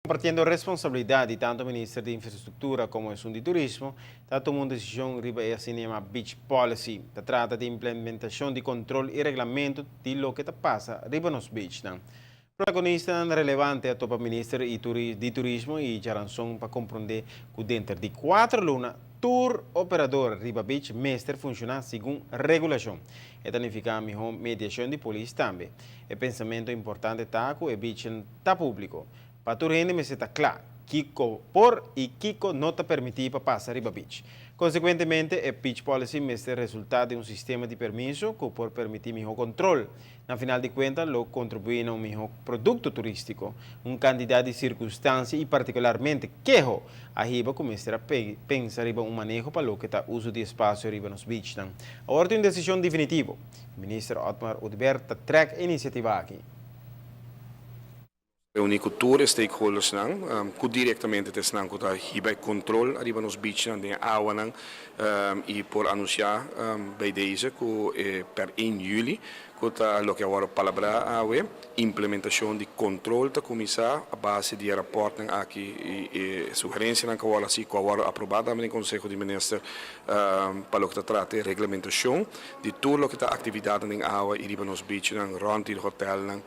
Compartiendo responsabilidad di tanto Minister di Infrastructura como esun di Turismo, ta tuma un decision riba e asina yama Beach Policy. Ta trata di implementacion di control y reglamento di loke ta pasa riba nos beachnan. Protagonistanan relevante a topa Minister di Turismo y djaranson pa compronde cu denter di 4 luna tur operador riba beach mester funciona segun regulacion. E ta nifica miho mediacion di polis tambe. E pensamento importante ta cu e beachnan ta publico. Pa tur hende mester ta cla kico por y kico no ta permiti pa pasa riba beach. Consecuentemente, e Beach Policy mester resulta den un sistema di permiso cu por permiti miho control. Na final di cuenta lo contribui na un miho producto turistico. Un cantidad di circunstancia y particularmente keho a hiba cu mester a pensa riba un maneho pa loke ta uso di espacio riba nos beachnan. Awor tin un decision definitivo. Minister Otmar Oduber ta trek e iniciativa aki. Reuni cu tur e stakeholdersnan cu directamente ta esnan cu ta hiba e control ariba nos beachnan den e awanan y por anuncia bij deze cu e per 1 juli, cu ta loke a wordo palabra awe, implementacion di control ta cuminsa a base di e rapportnan aki y e sugerencianan cu a wordo haci, cu a wordo aproba tambe den Conseho di Minister, pa loke ta trata e reglamentacion di tur loke ta actividadnan den awa y riba nos beachnan rond di hotelnan,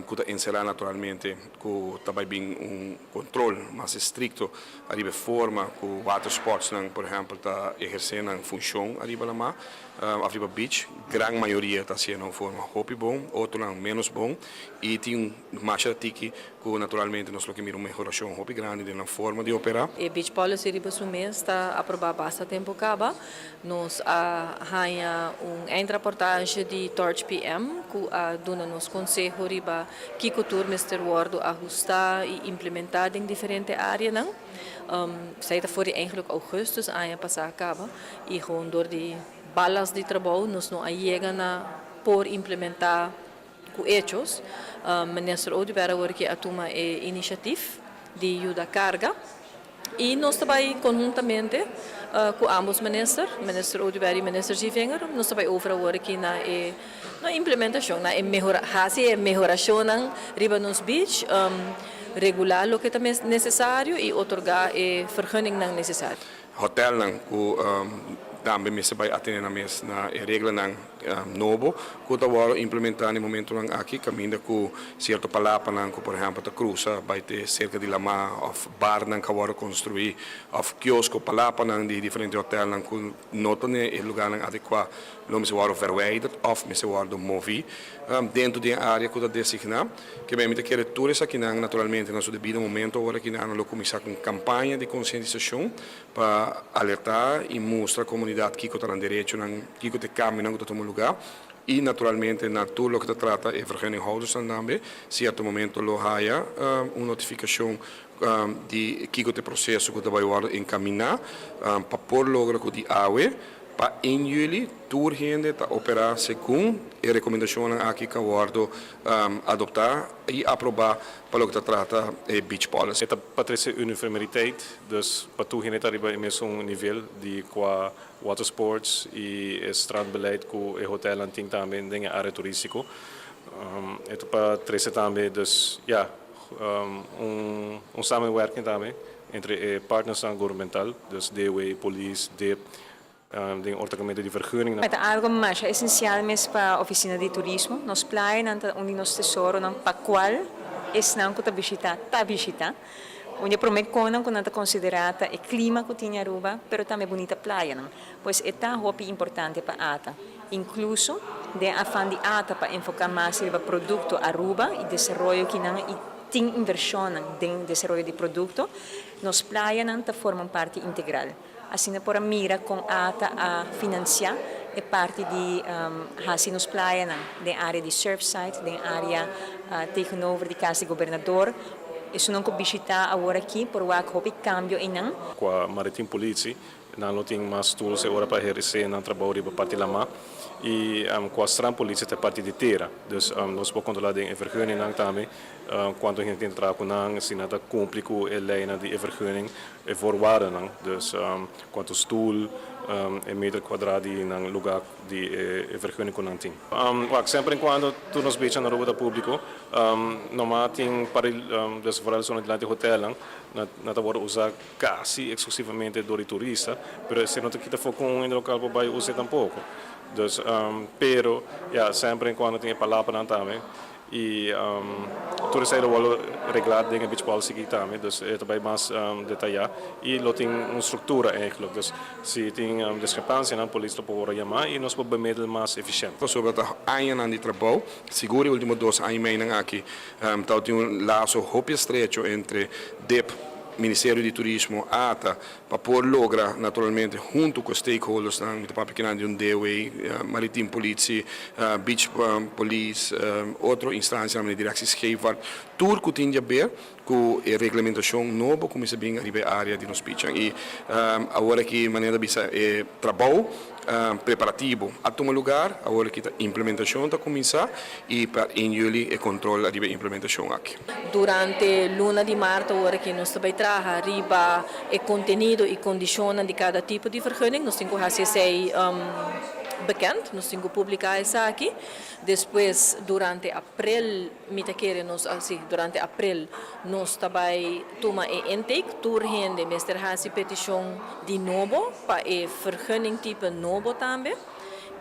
cu ta encera naturalmente cu ta bay bin un control mas estricto ariba e forma cu watersportsnan, por ehempel, ta eherce nan funcion ariba lama of riba beach. Gran mayoria ta haciendo un forma hopi bon, otronan menos bon y tin masha tiki cu naturalmente nos lo ke mira un mehoracion hopi grandi den nan forma di opera. E Beach Policy riba su mes ta aproba basta tempo caba. Nos a haña un eindrapportage di Torch PM ku a duna nos konseho riba kiko tur mester wòrdu ahustá i implementá den diferente áreanan. Esei ta for di eigenlijk ougùstùs aña pasá kaba i gewoon dor di balas di trabou nos no a yega na por implementá ku echos. Minister Oduber awor ke a tuma e inisiatif di yuda karga. I nos ta bai konhuntamente ku ambos minister, Minister Oduber i Minister Zievinger, nos ta bai over awor aki na e no implementashon, na e mehora, hasi e mehorashonnan riba nos beach, regulá loke ta nesesario i otorgá e vergunningnan nesesario. Hotelnan ku tambe mester bai atene nan mes na e reglanan nobo ku ta wòrdu implementá na e momentunan aki, kaminda ku sierto palapanan ku por ehèmpel ta krusa bai te serka di lamá òf barnan ku a wòrdu konstruí òf kiosko, palapanan di diferente hotèlnan ku no ta na e lugánan adekuá lo mester wòrdu verwijderd òf mester wòrdu moví dentro di e área ku ta designá. Kebei mi ta kere tur esakinan naturalmente na su debido momento ora ki nan lo kuminsá ku un kampaña di konsientisashon pa alertá i mustra komunidat kiko ta nan derechonan, kiko ta e kambionan ku ta tuma lugá i naturalmente na tur loke ta trata e vergunninghoudersnan tambe sierto momento lo haya un notifikashon di kiko ta e proseso ku ta bai wòrdu enkaminá pa por logra ku di awe pa 1 juli tur hende ta operá segun e rekomendashonnan aki ku a wòrdu adoptá i aprobá pa loke ta trata e Beach Policy. E ta pa trese uniformiteit, dus pa tur hende ta riba e mesun nivel di kua watersports i e strandbeleid ku e hotelnan tin tambe den e area turístiko. E ta pa trese tambe dus ya un samenwerking tambe entre e partnersnan gubernamental, dus DOW, polis, dip, den otorgamento di vergunningnan. E ta algo masha esencial mes pa Oficina di Turismo. Nos playanan ta un di nos tesoronan pa cual esnan cu ta bishita ta bishita. Un di e prome conan cu nan ta considera ta e clima cu tin Aruba, pero tambe bunita playanan. Pues e ta hopi importante pa ata. Incluso den afan di ata pa enfoca mas riba producto Aruba y desaroyo kinan y tin inversionnan den desaroyo di producto, nos playanan ta forma un parti integral. Asina por a mira con ata a financia e parti di haci nos playanan den area di Surfside, den area tegenover di cas di gobernador. Esunnan cu bishita awor aki por wak hopi cambio eynan. Qua Maritiem Politie. Nan lo tin mas tools e ora pa ehersé nan trabou riba parti lamá i kua strandpolitie ta parti di tera. Dus nos por kontrolá den e vergunningnan tambe kuantu hende tin ta traha ku nan, si nan ta kumpli ku e leinan di e vergunning, e voorwaardennan. Dus kuantu stoel, e meter kuadrá di nan lugá di e vergunning ku nan tin. Wak, semper en kuando tur nos beach na Aruba ta públiko. Normal tin par di, dus vooral zona dilanti hotelnan, nan ta wòrdu usá kasi eksklusivamente dor di turista, pero esei no ta kita for ku un hende lokal por bai us'é tampoko. Dus, pero ya, semper en kuando tin e palapanan tambe i tur esei lo wòrdu reglá den e beach policy aki tambe, dus e ta bai mas detayá i lo tin un struktura eigenlijk. Dus si tin diskrepansianan polis lo por wòrdu yamá i nos por bemiddel mas efisiente. Pasobra ta añanan di trabou, sigur e ultimo dos aña i meinan aki tabatin un laso hopi estrecho entre dip, Ministerio di Turismo, ata, pa por logra naturalmente hunto cu stakeholdersnan, mi ta papia kinan di un DOW, Maritiem Politie, Beach Police, otro instancianan manera Directie Scheepvaart, tur cu tin diaber cu e reglamentacion nobo cu mester bin ariba e area di nos beachnan. Y awor aki manera ta bisa e trabou preparativo a tuma lugar, awor aki ta implementacion ta cuminsa y pa 1 juli e control ariba e implementacion aki. Durante luna di maart awor aki nos ta bay traha riba e contenido y condicionnan di cada tipo di vergunning. Nos tin cu haci esey bekend, nos tin cu publica esaki. Despues durante april mi ta kere nos, si, durante april nos ta bay tuma e intake. Tur hende mester haci peticion di nobo pa e vergunning tipo nobo tambe.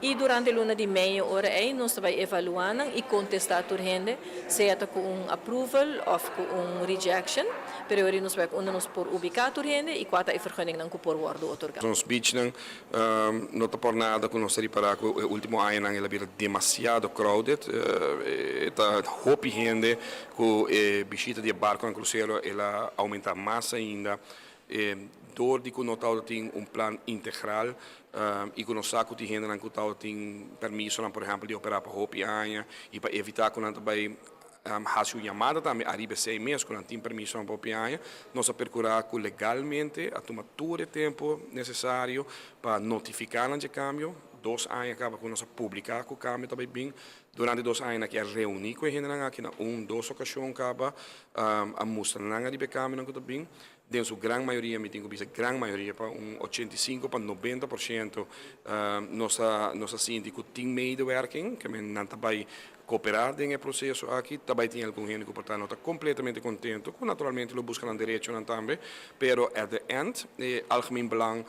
Y durante luna di mei ora ey nos ta bay evalua nan y contesta tur hende, sea ta cu un approval of cu un rejection, pero ora nos bay unda nos por ubica tur hende y cua ta e vergunningnan cu por wordo otorga. Nos beachnan no ta por nada cu nos ta ripara cu e ultimo añanan el a bira demasiado crowded. E ta hopi hende cu e bishita di e barconan crucero el a aumenta mas ainda. Door di cu no tabata tin un plan integral y cu nos sa cu tin hendenan cu tabata tin permisonan por ehempel di opera pa hopi aña y pa evita cu nan ta bay haci un yamada tambe ariba esey mes cu nan tin permisonan pa hopi aña, nos a percura cu legalmente a tuma tur e tempo necesario pa notifica nan dje cambio. 2 aña caba cu nos a publica cu cambio ta bay bin. Durante 2 aña aki a reuni cu e hendenan aki na un, dos ocasion caba, a mustra nan ariba e cambionan cu ta bin. Den su gran mayoria, mi tin cu bisa gran mayoria, pa un 85 pa 90%, nos a sinti cu tin medewerking, kiermen nan ta bay coopera den e proceso aki. Tambe tin algun hende cu por ta no ta completamente contento, cu naturalmente lo busca nan derechonan tambe, pero at the end, e algemeen belang,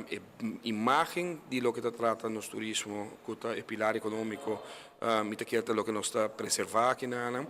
e imagen di loke ta trata nos turismo, cu ta e pilar economico, mi ta kier ta loke nos ta preserva aki nan.